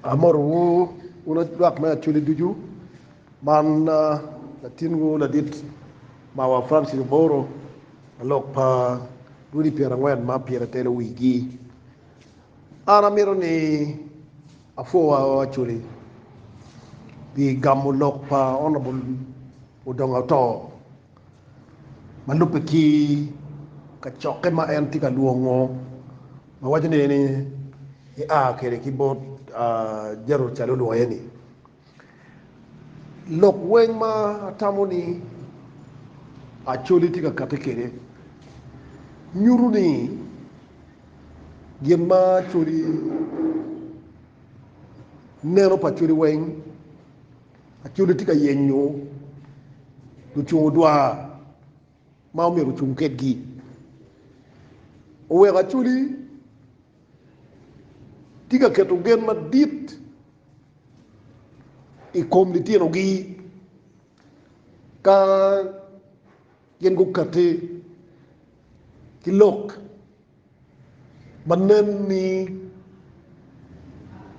Amotowu wun lwak me Acholi ducu, man latinwu ladit mawa Francis Oboro, lalok pa rwodi pyerangwen ma pire telo wigi. An amito ni apwowa Acholi pi gamo lok pa Honourable Odonga Oto ma lubbe ki kacokke ma en tye ka lwongo ma waco ni ea kwede ki bot Gerald Calo olwoye-ni. Lok weng ma atamo ni Acholi tye ka kati kwede nyuto ni gin ma Acholi neno pa Acholi weng Acholi tye ka yenyo lucung odwar ma omyero ocung kwedgi oweko Acholi tye ka keto gen madit i kom litinogi ka gin gukati ki lok ma nen ni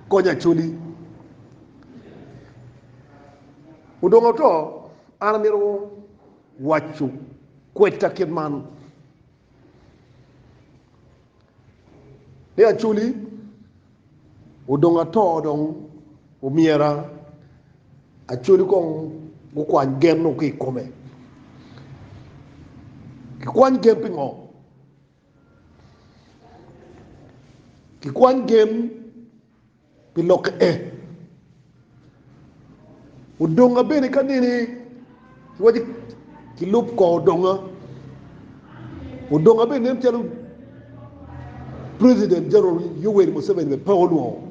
konyo Acholi. Odong oto, an amito waco kwedta kit man ni Acholi odong ato dong omyera Acholi kong gukwany gen-nu ki i kome. Kikwany gen pingo? Kikwany gen pi lokke e. Odonga bene ka nene kiwaco kilub kor odonga, odonga bene nen calo President General Yoweri Museveni bene pe olwongo.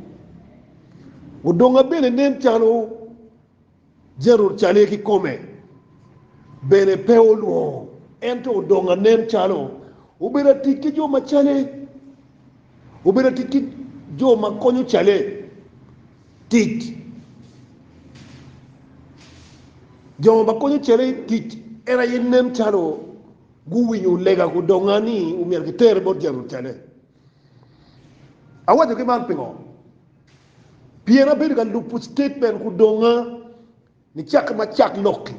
Odonga bene nen calo Gerald Cale kikome bene pe olwongo, ento odonga nen calo obedo atic ki jo ma cale, obedo atic ki jo ma konyo cale tic. Jo ma konyo cale tic en aye nen calo guwinyo lega gudonga ni omyero gitere bot Gerald Cale. Awaco ki man pingo? Pien abedo ka lubo statement kudonga nicakke ma cak lok-ki.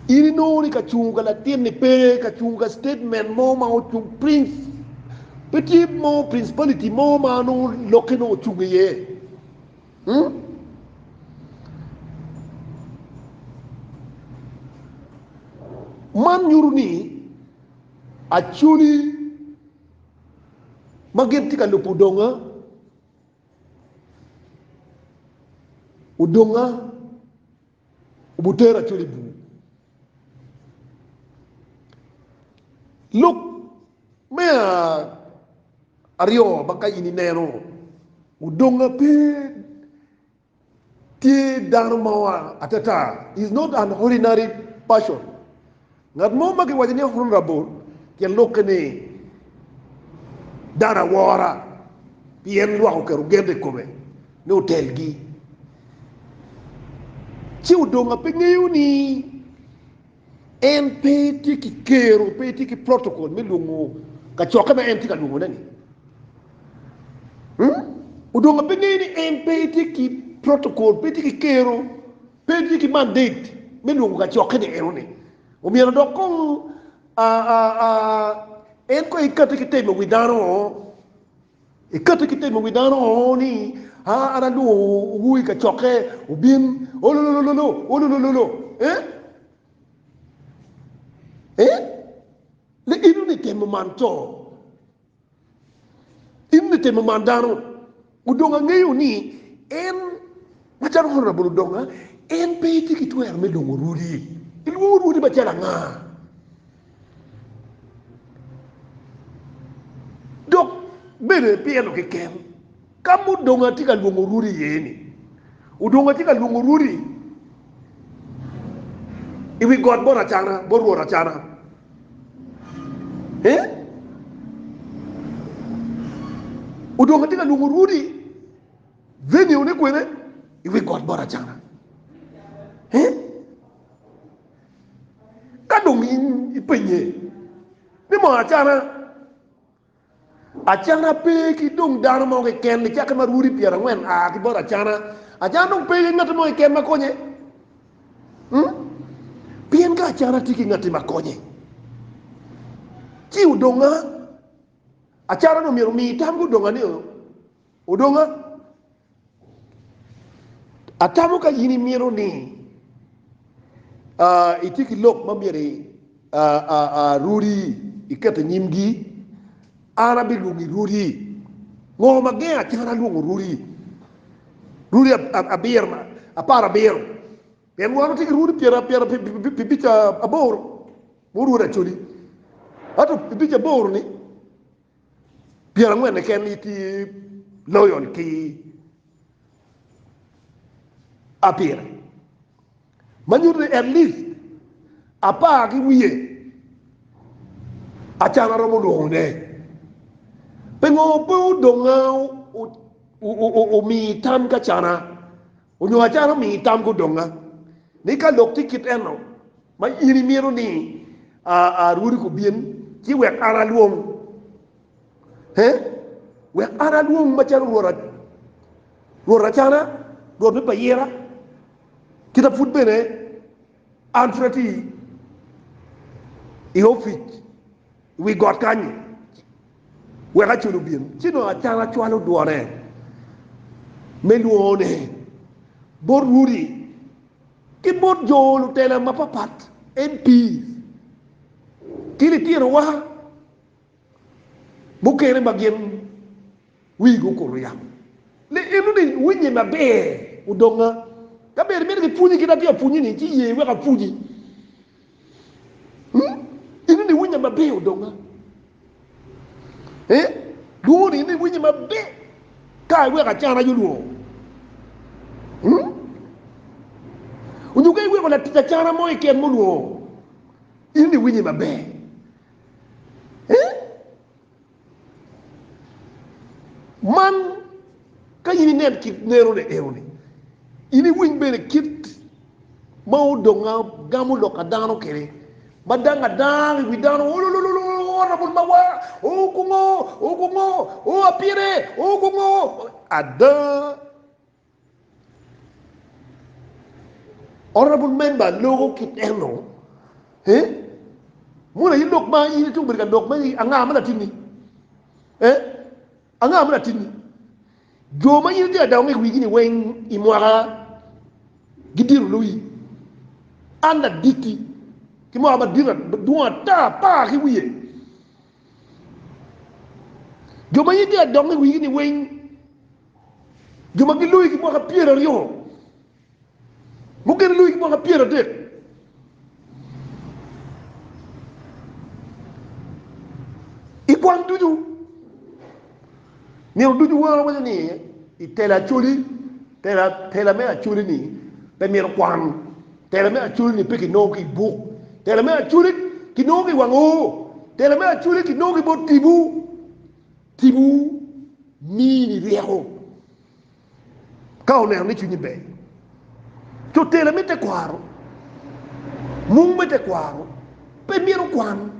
In inongo ni ka cungo ka latin-ni pe, ka cungo ka statement mo ma ocung prince, pe tye mo principality mo ma nongo lokke nongo ocung iye. Hmm? Man nyuto ni Acholi ma gin tye ka lubo odonga, odonga obutero Acholi i bur. Lok me aryo ma ka in ineno odonga pe Tye dano mo atata, is not an ordinary person. Ngat mo ma kiwaco ni honorable tyen lokke ni dano awora pien lwak oketo gen i kome ni otelgi. Ci odonga pe ngeyo ni en pe tye ki kero, pe tye ki protocol me lwongo kacokke ma en tye ka lwongone-ni. Odonga pe ngeyo ni en pe tye ki protocol, pe tye ki kero, pe tye ki mandate me lwongo kacokke ni eno-ni. Omyero dok kong en kong ekati ki temo wi dano, ekati ki temo wi dano ni a an alwongowu i kacokke wubin ololololo ololololo eh eh ni eno-ni temo man co. In itimo man dano odong angeyo ni en macalo honorable odonga en pe tye ki twero me lwongo rwodi. Ilwongo rwodi macalo anga? Dok bene pieno keken ka ma odonga tye ka lwongo rwodi iye ni odonga tye ka lwongo rwodi i wi got bot Acana bot Rwot Acana. Eh? Odong atye ka lwongo rwodi venue ne kwene i wi got bot Acana. Eh? Ka dong in ipenye ni moo Acana. Acana pe ki dong dano mo keken nicakke ma rwodi 40 a ki bot Acana. Acana dong pe ki ngatti mo keken ma konye. Hmm? Pien ka Acana tye ki ngatti ma konye, ci odonga. Acana dong myero omi tam ki odonga ni odonga. Atamo ka in imito ni itye ki lok ma myero rwodi iket i nyimgi, an abilwongi rwodi. Ngo ma gengo acana lwongo rwodi? Rwodi abiro, aparabiro. Pien wan watye ki rwodi pyerabic aboro ma orwodi Acholi. Ento abic aboro-ni 40 keken aye tye loyal ki apire, ma nyuto ni at least apar ki wiye acana romo lwongone. Pingo pe odonga omi tam ki acana onyo acana omi tam ki odonga ni ka lok tye kit eno ma in imito ni rwodi kubin ci wek an alwong? He? Wek an alwong macalo Rwot, Rwot Acana, Rwot me Payira, kita pud bene an pud atye i opic i wi got kany-nyi, wek acul obin. Ci nongo Acana cwalo dwone me lwongone bot rwodi ki bot jo lutela mapapat, MPs, ki litinowa. Mukene ma gin wigi okuto yamo. Li eno-ni winye maber odonga. Ka ber imito gipwonyi kit atye apwonyi-ni, ci ye wek apwonyi. Hmm? Eno-ni winye maber odonga. Eh? Lwongo-ni ni winye maber ka iweko acan aye olwongo. Hmm? Onyo ka iweko latic acana mo keken mulwongo, eno-ni winye maber. Man ka in inen kit nerone eno-ni, in iwiny bene kit ma odonga gamo lok ka dano kwede, ma dang adanga i wi dano, Ololololo, rabol mawa, o kungo, o kungo, o apire, o kungo. Ada, Honourable member loko kit eno eh munu aye lok ma in itye obedo ka lok me anga ma latinni eh anga ma latinni jo ma in itye ka dongo i wigi ni weng i mwaka gidito loyi an laditi ki mwaka madit madwong ata apar ki wiye jo ma in itye ka dongo i wigi ni weng Jo ma giloyi ki mwaka pyeraryo, mukene loyi ki mwaka pyeradek. I kwan ducu, nino ducu wan wawaco ni i telo Acholi, tela me Acholi ni pe mito kwan, tela me Acholi ni pe kinongo ki i buk, tela me Acholi kinongo ki i wang oo, tela me Acholi kinongo ki bot tipo. Tipo mini ryeko ka oneno ni cwinyi ber. Co tela me tekwaro, mung me tekwaro pe mito kwan.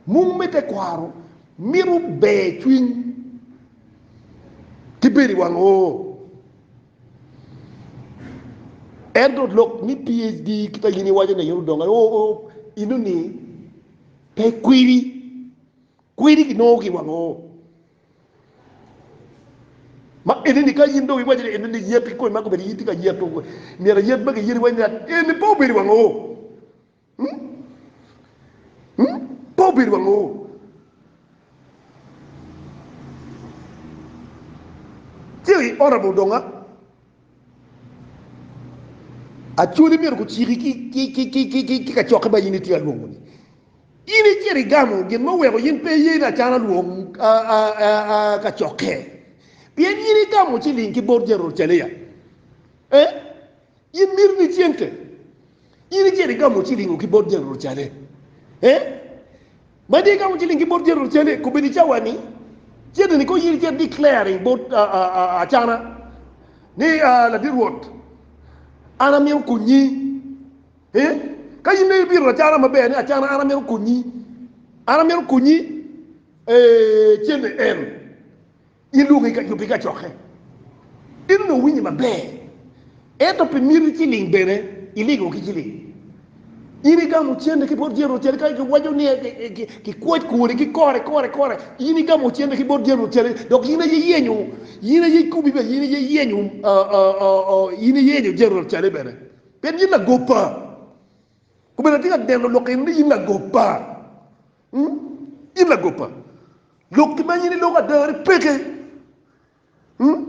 Mung me tekwaro mito ber cwiny ki bedo i wang oo. Ento lok ni PhD kita in iwaco ni in odongo oo ino ni pe kwiri. Kwiri kinongo ki i wang oo. Ma enini ka in dong iwaco ni enini yet kikome ma kobedo in tye ka yeto myero ayet ma kiyeti iwaco ni eni pe obedo i wang oo. Hmm? Hmm? Pe obedo i wang oo. Ci honorable donga Acholi myero guciki ki kacokke ma in itye ka lwongo-ni. In icito igamo gin ma oweko in pe iye ni acana lwong kacokke, pien in igamo ciling ki bot Jerucalem. Ee, in miti ni cente, in icito igamo cilingo ki bot Jerucalem. Ee, ma dong igamo ciling ki bot Jerucalem, kobedo i cawa-ni, cente-ni kong in icit declaring bot acana ni, Ladit Rwot, an amito konyi. Ee, ka in dong ibito acana maber ni, Acana, an amito konyi, an amito konyi. Ee, cente en. In lwongi ka yubbi kacokke. In onongo winye maber, ento pi miti ciling bene iligo ki ciling. In igamo cente ki bot General Cele ka giwaco ni kikwoc kwodi ki kore kore kore. In igamo cente ki bot General Cele dok in aye iyenyo, in aye ikubi bene, in aye iyenyo, in iyenyo General Cele bene. Pien in lagoba. Kobedo atye ka neno lok eni ni in lagoba. In lagoba. Lokki ma in iloko adari peke. In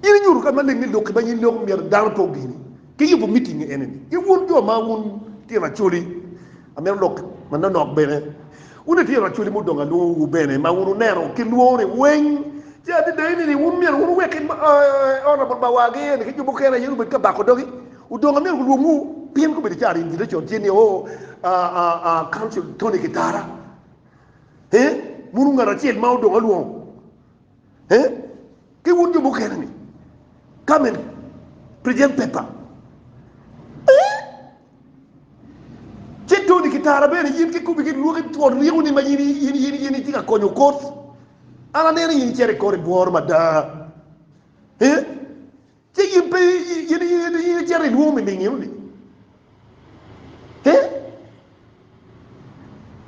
inyuto ka maleng ni lokki ma in iloko myero dano pe ogeni. Ki yubo meeting eni-ni, ki wun jo ma wun tino Acholi, amito lok manonok bene. Wun litino Acholi mudong alwongowu bene ma wun wuneno ki lwongo-ni weng. Ci adada eni-ni wun myero wun wuwek ki Honourable Mawagi eni ki jo mukene aye gubed ka bako dogi. Odong amyero gulwongwu pien gubedo calo invitation tye ni oo Council Tony Kitara eh munu ngat acel ma odong alwongo eh ki wun jo mukene ni come and present paper eh ci Tony Kitara bene in kikomi ki lwoki twon ryeko ni ma in in in in itye ka konyo kot an aneno in icito i kor i bworo mada eh Ci in pe in icito ilwongo me ling enoni? Eh?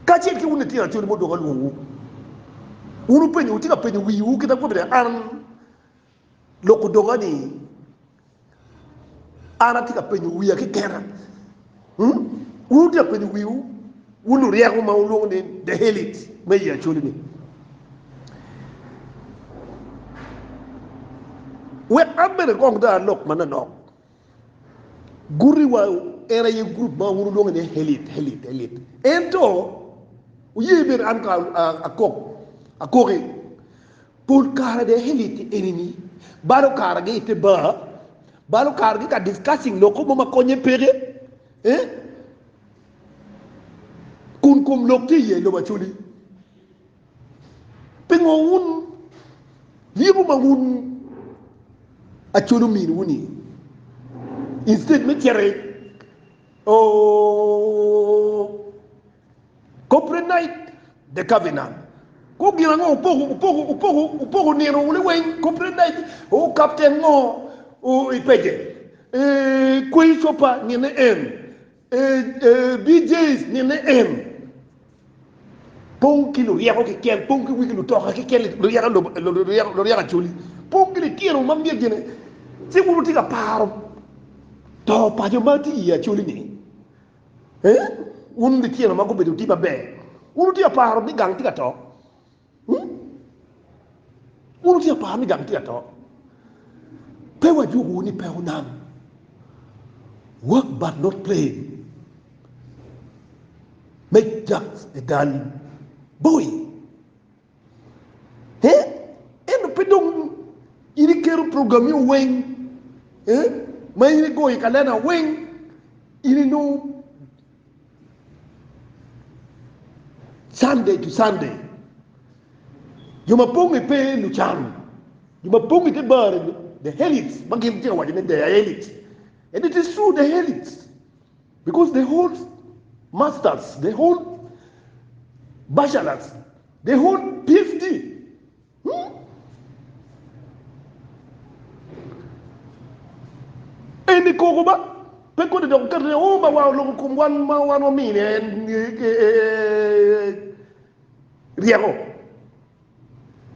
Kacel ki wun litino Acholi ma odong alwongowu, wun wupenyo, wutye ka penyo wiwu kit ma kwede an lok odonga ni an atye ka penyo wiya kekena. Hmm? Wun wutye ka penyo wiwu, wun luryeko ma wulwongo ni the elite me i Acholi-ni. Wek an bene kong dong alok manonok. Guti wa en aye gurup ma wun wulwongo ni elite, elite, elite. Ento wuye bene an kong akok, akoki. Pol kare de elite eni-ni balo karegi i te bar, balo karegi ka discussing lok mo ma konye peke, eh? Kun kom lok tye iye i lobo Acholi. Pingo wun ryeko ma wun Acholi ominiwu ni instead me cito i corporate night the covenant ko gin ango wupoko wupoko wupoko wupoko nino wu liweng corporate night o captain ngo i pece kweyi copa nine en BJs nine en pong ki luryeko keken, pong ki wigi lutoka keken, luryeko Acholi, pong ki litino ma myel gine, ci wun wutye ka paro to paco ma tye i Acholi-ni. Wun litino ma gubedo tye maber, wun wutye ka paro ni gang tye ka to. Wun wutye ka paro ni gang tye ka to. Pe wajukowu ni pe wunam. Work but not play. Make Jack a dull boy. Eh? Ento pe dong in iketo program-mi weng eh? ma in igoyo i kalenda weng in inongo Sunday to Sunday. Jo ma pong i pe lucan, jo ma pong i te bar the elites ma gin tye ka waco ni they are elites. And it is true they elites because they hold masters, they hold bachelors, they hold PhD. Hmm? Eni koko ba pe kodi dok oketo ni o ma wa oloko kom wan ma wan wamine en ryeko.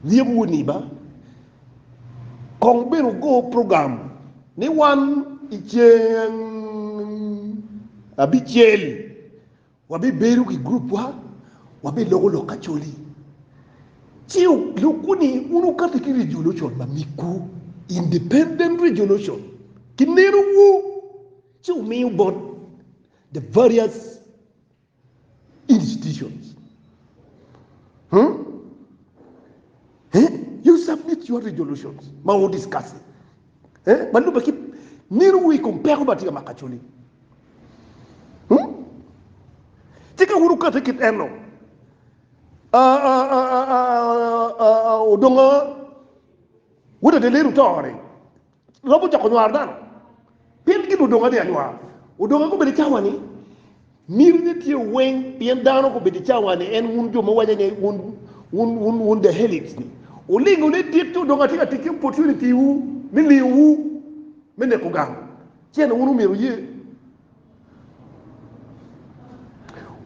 Ryeko woni ba kong bene wugo program ni wan i ceng abicel wabibedo ki grupwa wabiloko lok Acholi. Ci lukwu ni wun wukati ki resolution ma migwu, independent resolution, ki nenowu ci wumiyo bot the various institutions. Hmm? Eh? You submit your resolutions ma wu discuss. Eh? Ma lubbe ki nenowu i kom peko ma tye ka mako Acholi. Hmm? Ci ka wun wukati kit eno, odongo wod adeler oto-ni, romo coko nywaro dano. Pien gin odongo ni anywar. Odongo gubedo i cawa ni. Mitine tye weng pien dano gubedo i cawa ni en wun jo ma waco ni wun wun wun wun the helix ni olingo ni dit to dong atye ka tic ki opportunity wu me lingo wu me neko gang cene wun omyero wuye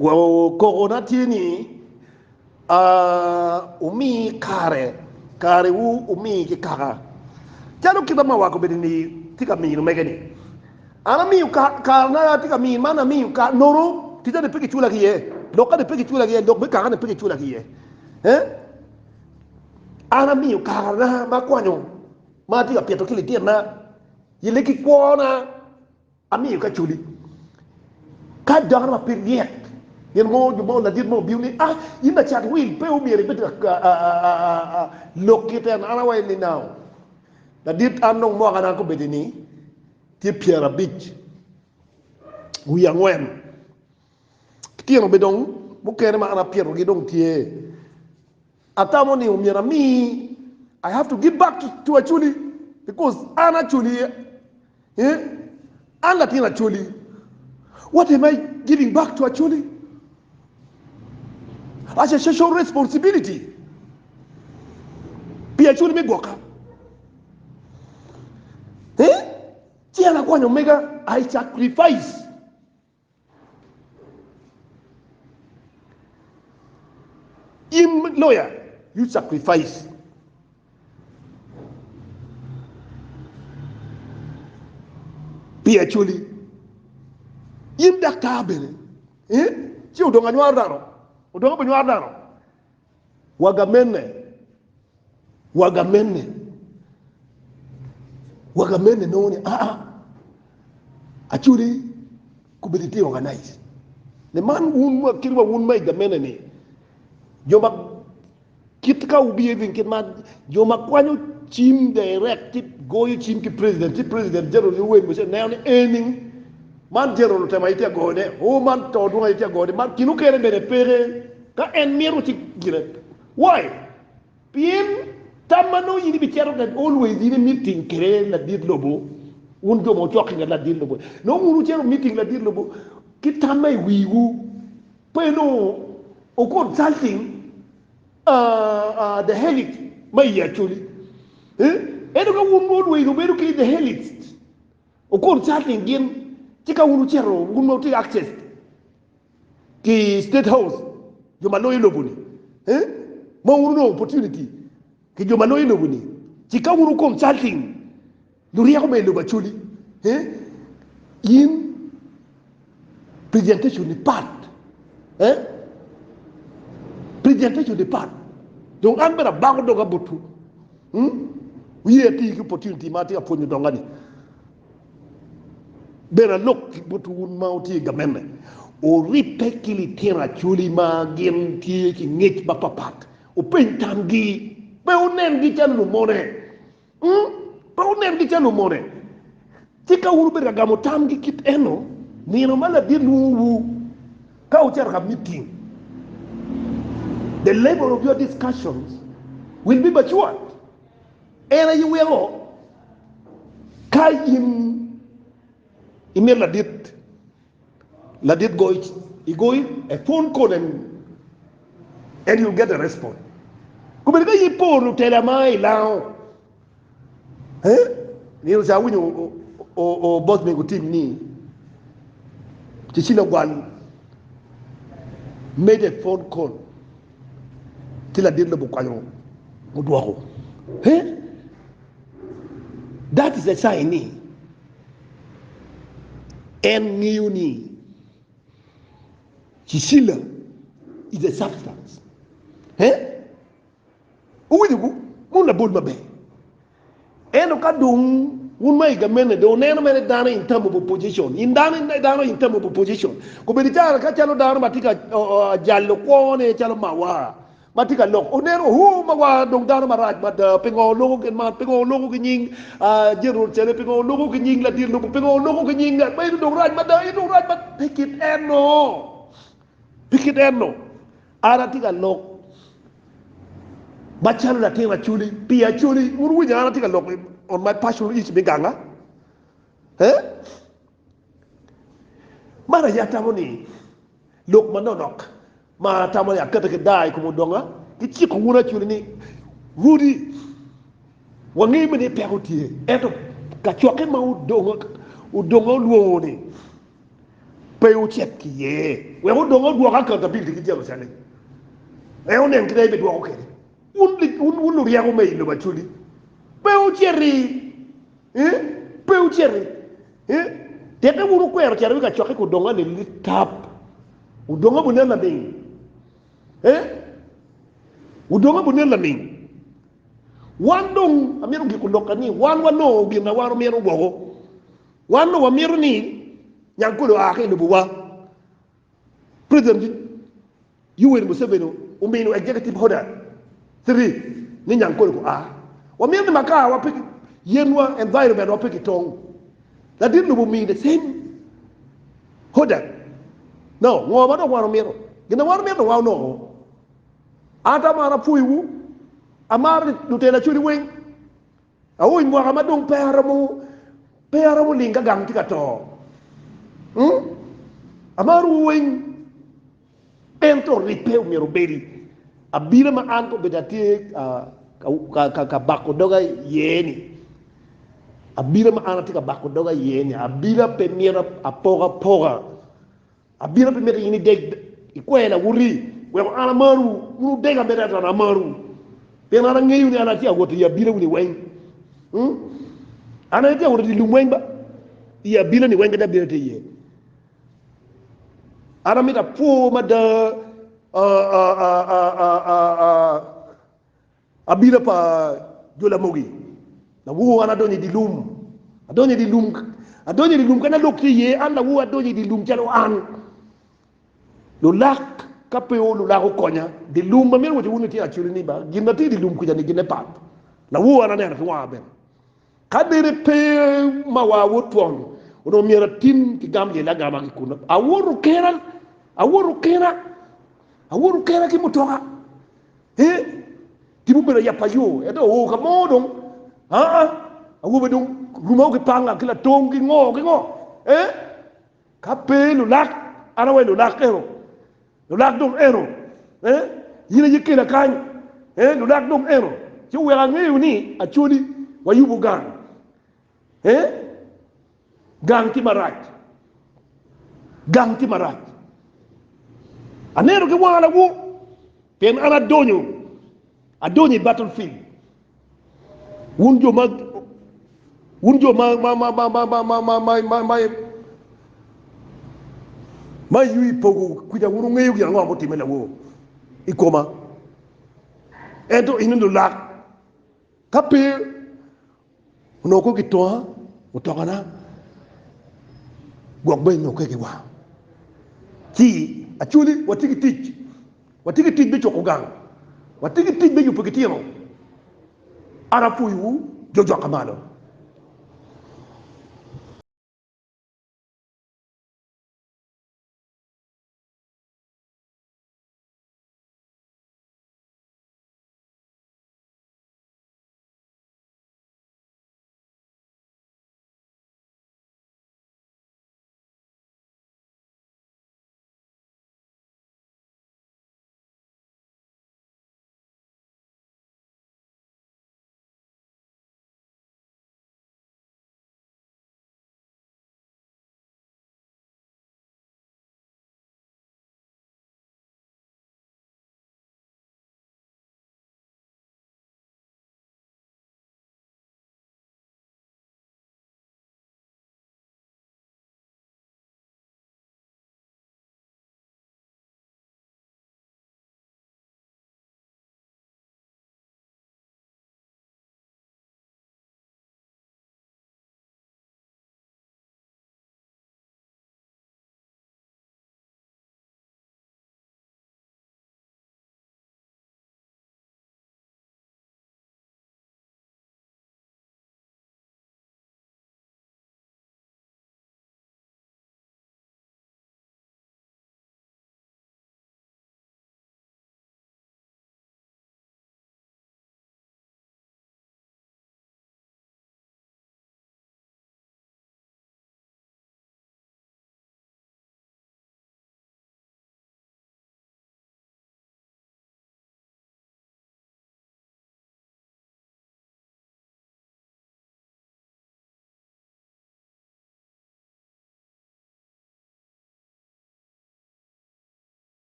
wa koko na tye ni wumi kare kare wu wumi ki kaka calo kita ma wa kobedo ni tye ka mino mege ni an amiyo kare na atye ka mino man amiyo kare nono ticca ni pe kicula ki iye lokka ni pe kicula ki iye lok me kaka ni pe kicula ki iye an amiyo kare na ma akwanyo ma atye ka pito ki litinna yelle ki kwona. Amiyo ka culi. Ka dano ma pe ryek, gin mo jo mo ladit mo obino ni, ah, in lacat wil, pe omyero ibed ka lok kit en. An awaco ni, now, ladit an dong mwakana kombeddi ni tye pyerabic wiye angwen. Ki tyeno bene dong mukene ma an apitogi dong tye. Atamo ni omyero ami, I have to give back to, to Acholi because an Acholi, eh? An latin Acholi. What am I giving back to Acholi? As a social responsibility. Pi Acholi me gwoka. Eh? Ci an akwanyo omega, I sacrifice. In lawyer, you sacrifice. Pi Acholi. In daktar bene. Eh? Ci odong anywaro dano. Odong obinywaro dano. Wa gamene. Wa gamene. Wa gamene nongo ni aa Acholi kobedo tye organize. Ne man wun ma kit wa wun ma i gamene ni jo ma kit ka wu behaving kit ma jo ma kwanyo cim direct ci goyo cim ki president ci president General Yoweri Museveni neno ni eni man General Otema aye tye ka goyone o man to dwong aye tye ka goyone man kin okene bene peke ka en mito ci gine why Pien tam ma nongo in ibicito kwede always in i meeting kwede ladit lobo, wun jo ma wucokke i nget ladit lobo, nongo wun wucito meeting ladit lobo ki tam ma i wiwu, pe nongo wu consulting the elite ma i Acholi. Ento ka wun always wubedo ki the elite, wu consulting gin, ci ka wun wucito wun ma wutye ki access ki state house jo ma loyo lobo ni eh ma wun onongo opportunity ki jo ma loyo lobo ni ci ka wun consulting luryeko me lobo Acholi eh in presentation ni pat eh presentation ni pat dong an bene abako doga botwu hmm wiye ati ki opportunity ma atye ka pwonyo donga ni. Bene alok ki botwu wun ma wutye i gamenne, wuribbe ki litino acholi ma gin tye ki ngec mapatpat, wupeny tamgi, pe wunengi calo lumone, pe wunengi calo lumone. Ci ka wun wubedo ka gamo tamgi kit eno, nino ma ladit lwongowu ka wucito ka meeting, the level of your discussions will be matured. En aye weko ka in imito ladit, ladit goyi, igoyi a phone call and and you'll get a response. Kobedo ka in iporo lutela ma i lango, eh? Nino ca awinyo o boss mego tim ni Cecilia Ogwal made a phone call ci ladit lobo okwanyo odwoko. He? That is a sign ni en ngeyo ni Cecilia is a substance. He? Wuwinyo ku? Mun labol maber. Ento ka dong wun ma i gamene dong wuneno mere dano in term of opposition, in dano dano in term of opposition, kobedo cara ka calo dano ma tye ka jalo kwone calo mawa ma tye ka lok, wuneno hoo mawa dong dano marac mada, pingo oloko gin man, pingo oloko ki nying General Cele, pingo oloko ki nying ladit lobo, pingo oloko ki nying bedo dong rac mada, in dong rac mada, pe kit eno, pe kit eno. An atye ka lok macalo latin Acholi pi Acholi. Wun wuwinyo an atye ka lok on my personal issue me ganga? Eh? Man aye atamo ni. Lok manonok ma atamo ni akete ki daa i kom odonga ki ciko wun acwali ni, Rwodi, wangeyo bene ni peko tye, ento kacokke ma odonga olwongo-ni pe wucit ki iye. Wek odonga odwok accountability ki Jerucalem, en onen kit ma ebidwoko kwede. Wun luryeko me i lobo Acholi, pe wuciti, pe wuciti. Teke wun wukwero cito i kacokke ka odonga ni litap, odonga bunen laming, odonga bunen laming. Wan dong amito giko lokka ni wan wanongo gin ma wan wamito woko. Wan dong wamito ni Nyangkole oa ki i lobowa. President Yoweri Museveni omino Executive Order 3 ni Nyangkole gua. Wamito ni makar wa pe yenwa, environment wa pe kitong. Ladit lobo omiyo the same order. Now, ngo ma dok wan wamito? Gin ma wan wamito dong wan onongo. An ta amaro apwoyowu, amaro lutela Acholi weng. Aoy mwaka ma dong pe aromo pe aromo ling ka gang tye ka to. Hmm? Amarowu weng. Ento ribbe omyero obedi. Abila ma an kombeddi atye ka bako doga iye-ni, abila ma an atye ka bako doga iye-ni, abila pe mito apokapoka. Abila pe mito in ideg ikwer lawoti weko an amarwu, wun wudega mere ento an amarwu. Pien an angeyo ni an atye ka wot i abilawu-ni weng. Hmm? An aye atye ka wot i dye lum weng ba, i abila-ni weng kadi abila tye iye. An amito apwo mada abila pa jo Lamogi. Lawor an adonyo i dye lum, adonyo i dye lum, adonyo i dye lum kanya lok tye iye, an lawor adonyo i dye lum calo an. Lulak ka pe lulak okonya, dye lum ma myero waco wun litino acoli ni ba gin ma tye i dye lum kuca ni gine pat. Lawor an aneno ki wanga bene. Ka dene pe ma wa awot twon, onongo myero atim ki gam lyel agama ki kunnu. Awoto kena, awoto kena, awoto kena ki mutoka. Ee, tipo obedo ayab pa yo, ento oo ka mo dong, aa, awobe dong rumawu ki panga, ki latong, ki ngo, ki ngo. Ee, ka pe lulak, an awaco lulak eno, Lulak dong eno, eh, in aye kela kany, eh, lulak dong eno, ci oweko angeyo ni Acholi wayubo gang, eh, gang tye marac, gang tye marac. Aneno ki wanga lawur, pien an adonyo, adonyo i battlefield. Wun jo ma wun jo ma ma ma ma ma ma ma ma ma ma ma ma ywi pogo kwica wun wungeyo gin ango mutimme lawor i koma ento in lulak ka pe Onongo kong gitonga mutokana gwok bene nyo keke wa. Ci Acholi watye ki tic, watye ki tic me cuko gang, watye ki tic me yubo gitino. An apwoyowu jo jokka malo.